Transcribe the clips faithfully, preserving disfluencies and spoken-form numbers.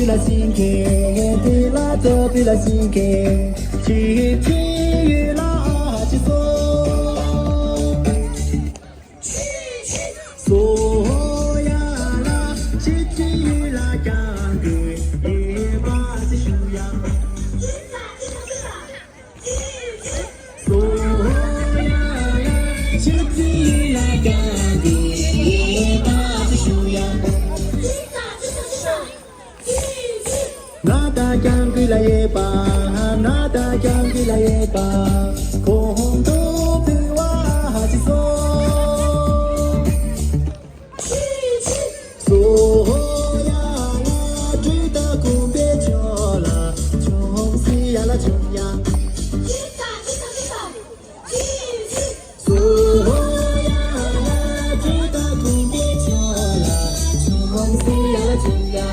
ལ་སིང་གེ་དེ་ལ་ཏོ་པི་ལ་སིང་གེ་ཅི་ཅི་ཡི་ལ་ཅི་སོ། སོ་ཡ་ལ་ཅི་ཅི་ཡི་ལ་ཀྱང་གི་ཡེ་པ་སི་ཤུ་ཡ། སོ་ཡ་ལ་ཅི་ཅི་ཡི་ལ་ཀྱང་གི་ཡེ་པ་སི་ཤུ་ཡ། ང་ད་ཀྱང་གི་ལ་ཡེ་པ། ང་ད་ཀྱང་གི་ལ་ཡེ་པ། ཁོང་དུ་བུ་བ་ཧ་ཅི་སོ། སོ་ཡ་ལ་དྲི་ད་ཀུམ་པེ་ཆོ་ལ་ཆོང་སི་ཡ་ལ་ཆོང་ཡ། སོ་ཡ་ལ་དྲི་ད་ཀུམ་པེ་ཆོ་ལ་ཆོང་སི་ཡ་ལ་ཆོང་ཡ།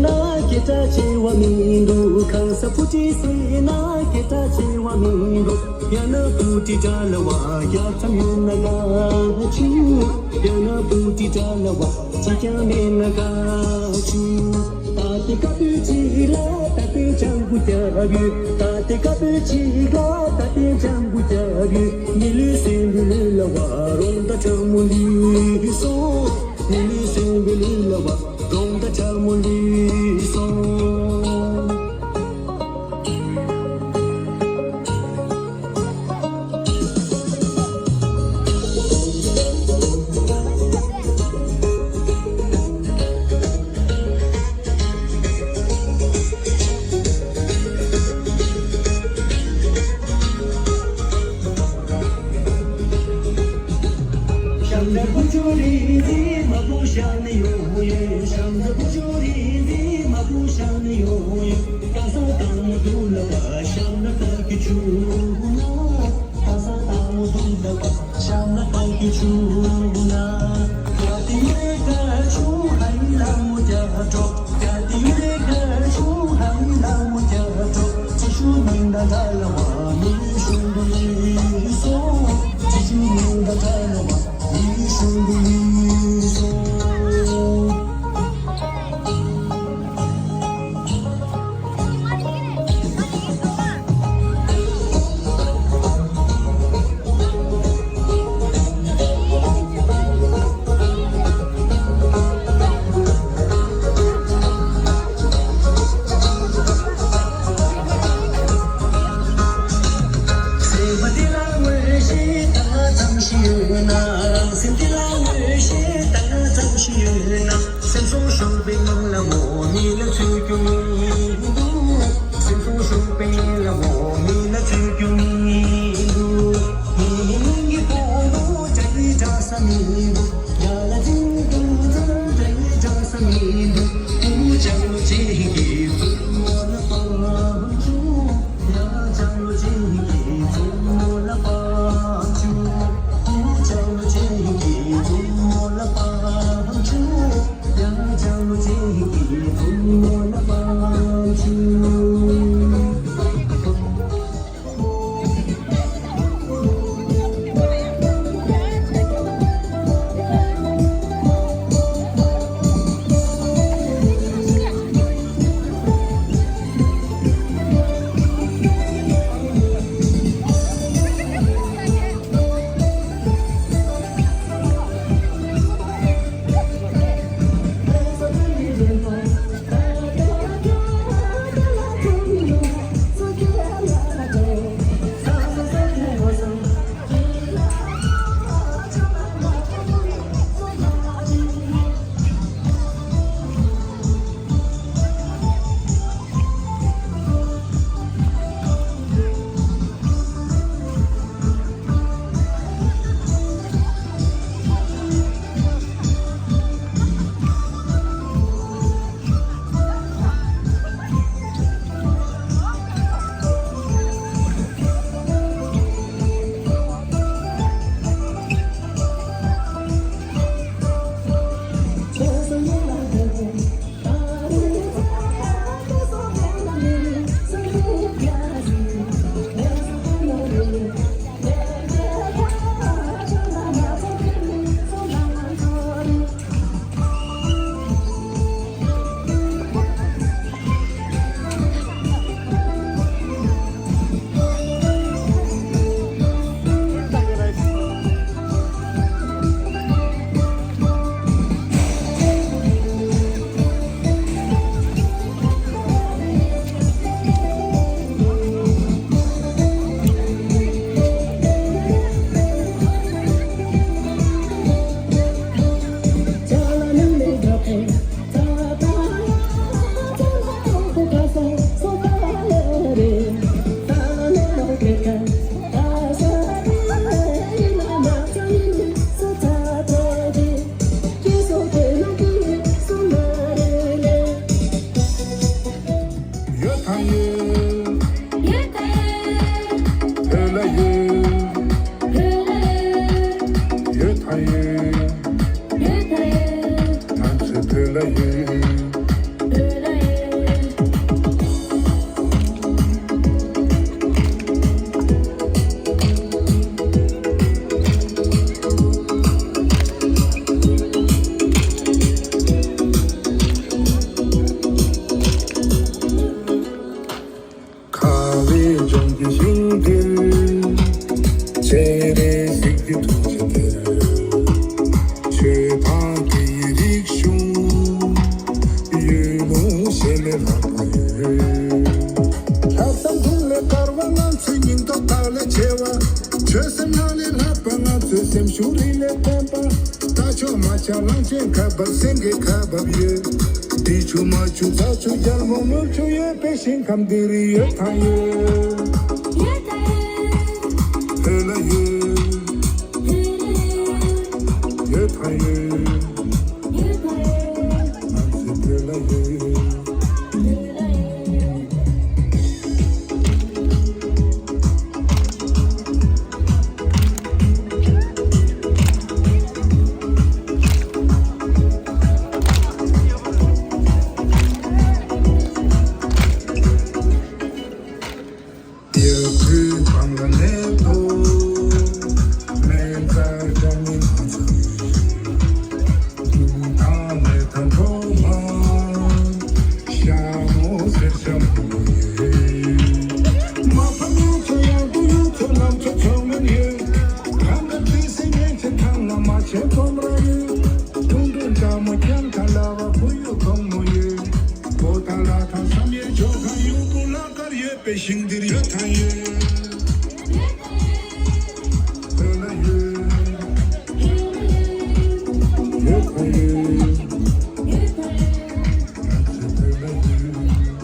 སྐད་གྲགས་ཆེ་བ་མི་འདུག་ཁང་ས་བུ་ཁྲིད་ཟེར་ན་སྐད་གྲགས་ཆེ་བ་མི་འདུག་ཡང་ན་བུ་ཁྲིད་གྲྭ་ལ་བ་རྒྱ་ཚ་ཡོད་ན་དགའ་ཆུ། ཡང་ན་བུ་ཁྲིད་གྲྭ་ལ་བ་ཅི་ཀྱང་མེད་ན་དགའ་ཆུ། ད་ལྟའི་ཀ་པོད་ཅིག་ལ་ད་ལྟའི་ལྗང་གུ་རྒྱབ་ཡོད། ད་ལྟའི་ཀ་པོད་ཅིག་ལ་ད་ལྟའི་ལྗང་གུ་རྒྱབ་ཡོད། མི་ལུས་སེམས་པའི་ལུས་ལ་བ་རོང་ད་ཁྲ་མོ་ལུས་སོང་། མི་ལུས་སེམས་པའི་ལུས་ལ་བ་རོང་ད་ཁྲ་མོ་ལུས་སོང་། ཤམ་ད་བུ་ཆུ་རི་འཛིན་མ་བུ་ཤམ་ནི་ཡོང་ཡོད། ཤམ་ད་བུ་ཆུ་རི་འཛིན་མ་བུ་ཤམ་ནི་ཡོང་ཡོད། ཀ་ས་དང་མོ་དུ་ལ་བ་ཤམ་ན་ད་ཀི་ཆུ་ན། ཀ་ས་དང་མོ་དུ་ལ་བ་ཤམ་ན་ད་ཀི་ཆུ་ན། ཀ་ཏི་ཡུ་རེ་ཀ་ཆུ་ཧ་ཡི་ལ་མོ་ཀྱ་ཀྲོ། ཀ་ཏི་ཡུ་རེ་ཀ་ཆུ་ཧ་ཡི་ལ་མོ་ཀྱ་ཀྲོ། ཅི་ཤུ་མིང་ད་ད་ལ་བ་མི་ཤུ་འདུ་ཡི་སོ། ཅི་ཤུ་མིང་ད་ད་ལ་བ་མི་ཤུ་འདུ་ཡི་སོ། སེམས་པ་འདི་ལ་ངོས་ཤེས་ད་ཙམ་ཞིག་ཡོད་ན། སེམས་འདི་ལ་ངོས་ཤེས་ད་ཙམ་ཞིག་ཡོད་ན། སེམས་སོང་ཤུགས་པའི་ངང་ལ་མོ་མི་ལ་ཚུད་རྒྱུ་མི་འདུག་སེམས་སོང་ཤུགས་པའི་ངང་ལ་མོ་མི་ལ་ཚུད་རྒྱུ་མི་འདུག་མི་མིན་གྱི་ཕོ་ལོ་ཅ་ཡི་འདྲ་ས་མི་འདུག་ཡ་ལ་ཅིང་ཏུང་ཙང་ཅ་ཡི་འདྲ་ས་མི་འདུག་ཀུ་ཅང་ལོ་ཅིག་གི་ཙུ་མོ་ལ་པང་ཆུ། ཡ་ཅང་ལོ་ཅིག་གི་ཙུ་མོ་ལ་པང་ཆུ། ཀུ་ཅང་ལོ་ཅིག་གི་ཙུ་མོ་ལ་པང་ཆུ། ཡ་ཅང་ལོ་ཅིག་གི་ཙུ་མོ་ལ་པང་ཆུ། ལྷག་པ་ཡོད། ལྷག་བསམ་ཐུགས་ལས་དཀར་བ་ང་ཚོའི་སྙིང་སྟོབས་རྟགས་ལས་ཆེ་བ། ཆོད་སེམས་ལྷ་ལས་ལྷག་པ་ང་ཚོའི་སེམས་ཤུགས་རི་ལས་བརྟན་པ། རྟ་མཆོག་རྨ་བྱ་གླང་ཆེན་ཁ་འབབ་སེང་གེ་ཁ་འབབ་ཡོད། འབྲི་ཆུ་རྨ་ཆུ་ཚ་ཆུ་རྒྱལ་མོ་དངུལ་ཆུ་ཡོད་པའི་ཞིང་ཁམས་འདི་རུ་ཡོད་དང་ཡོད། བོད་ལ་ཡོད། ཡོད་དང་ཡོད། ང་ཚོའི་བོད་ལ་ཡོད། ཡབ་ཁུལ་སྤང་ལ་གནས་ཐོག་སྨན་རྩྭ་སྒྲ་མི་སྣ་ཚོགས། དུང་ཐང་ལས་དང་གྲོག་མ་ཤ་མོ་སེར་ཤ་མོ་ཡོད། མ་ཕམ་ཡུལ་ཚོ་ཡག་པོ་ཡུལ་ཚོ་ལམ་ཚོ་ཚོགས་མིན་ཡོད། གང་ག་དུས་སེ་ཉན་ཆེ་ཐང་ལ་མ་ཆེ་ཁྲོམ་ར་ཡོད། ཁུང་སྒྲུང་འདྲ་མོ་རྐྱང་ཐང་ལ་བ་ཁུ་ཡུ་གོང་མོ་ཡོད། བོ་ཐང་ལ་ཐང་བསམ་ཡས་ཇོ་ཁང་ཡུ་གུ་ལ་དཀར་ཡོད་པའི་ཞིང་འདིར་ཡོད་ཐང་ཡོད། བོད་ལ་ཡོད། ཡོད་ཐང་ཡོད། ང་ཚོའི་བོད་ལ་ཡོད།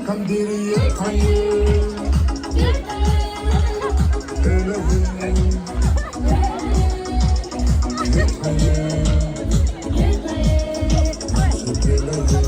ཁམས་འདིར་ཡོད་ཁ་ཡོད། དེ་ལ་ཡོད། ཡོད་ཁ་ཡོད། དེ་ལ་ཡོད།